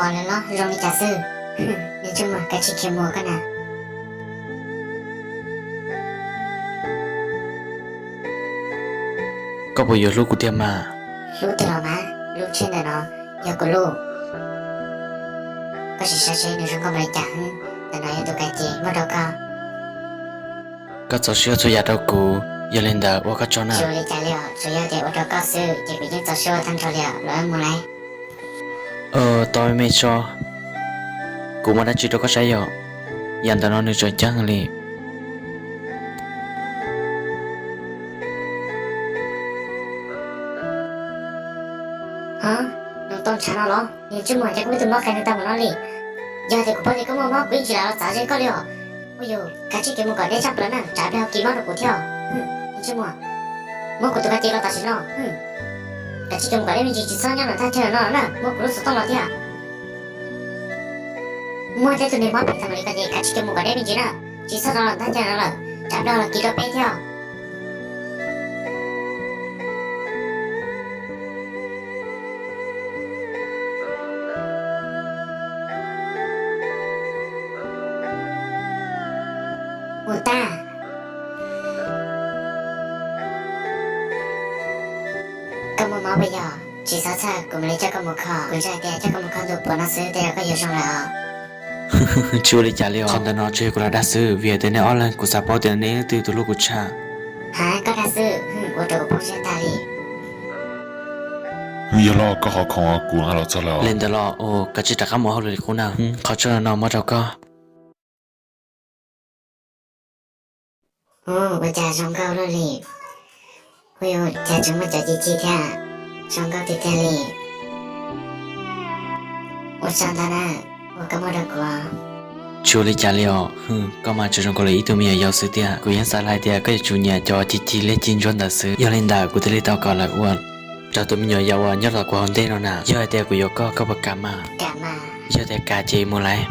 Pom lawm los zoo li cas xwb? Ntsej muag, kav tsij khiav mus koj na. Koj puas yuav hlub kuv tiag mas? Hlub tiag los mas, lub tsheb ntawm no yog kuv lub. Koj sim saib seb nws zoo nkauj npaum li cas, ntawm no yog tus kav ces muab rau koj. Koj txaus siab ua txhua yam rau kuv, yog li ntawd ua koj tsaug na. Tsis ua li cas li os, tsuas yog tias ua rau koj xwb ces kuv yeej txaus siab ua tag nrho li os, los wb mus lauj. Tau me tso, kuv muaj dab tsi rau koj saib yom. Yam ntawm no nws tseem ceeb li. Hov, nws tau ntshav no los? Ntsej muag, cas koj muaj ib tug mob qhia nws tau npaum no li? Yog tias kuv paub tias koj muaj mob kuv yeej tsis lam los txav ze koj li os. Ua yus, kav tsij khiav mus kom deb tshaj plaws na, tsam pliag ho kis mob rau kuv thiab. Ntsej muag, muab kuv tus kav ces los tam sim no. Kav tsij khiav mus kom deb me ntsis, tsis txhob nyob nram thaj chaw no na, muab kuv lub xov tooj los thiab. Muaj tej tug neeg mob phem tag npaum li koj ces kav tsij khiav mus kom deb me ntsis na, tsis txhob rov los thaj chaw no lawm, tsam pliag los kis rau peb thiab. Mus tag. Koj muaj mob puas yog? Tsis txhob txhawj, kuv mam li coj koj mus kho. Kuv ntseeg hais tias coj koj mus kho ntu puav no xwb tej zaum koj yuav zoo lawm os. Tsis ua li cas li os, qhov ntawm no tsuas yog kuv lam dag xwb, vim hais tias nej ob leeg kuv xav paub tias nej leej twg tus hlub kuv tshaj. Hais koj dag xwb, ua rau kuv poob siab tag li. Yog los koj qhov khoom kuv hais los txog lawm. Li ntawd los, kav tsij rov qab mus hauj lwm li qub na, qhov tsaug no muab rau koj. Ua cas zoo nkauj luaj li. Ua cas tseem muaj cov ci ci thiab, zoo nkauj tiag tiag li. Ua tsaug ntau na, uas koj muab rau kuv. Tsis ua li cas li os, koj mas tseem zoo nkaus li ib tug me nyuam yaus xwb tiag. Kuv yeej xav hais tias koj yuav tsum nyiam cov ci ci liab ci ntsuab ntawd xwb. Yog li ntawd kuv thiaj li tau kom lawv ua rau tus me nyuam yaus uas nyob tom kuv hauv ntej no na. Yog hais tias kuv yuav koj, koj puas kam mas? Yog tias kam ces mus lauj.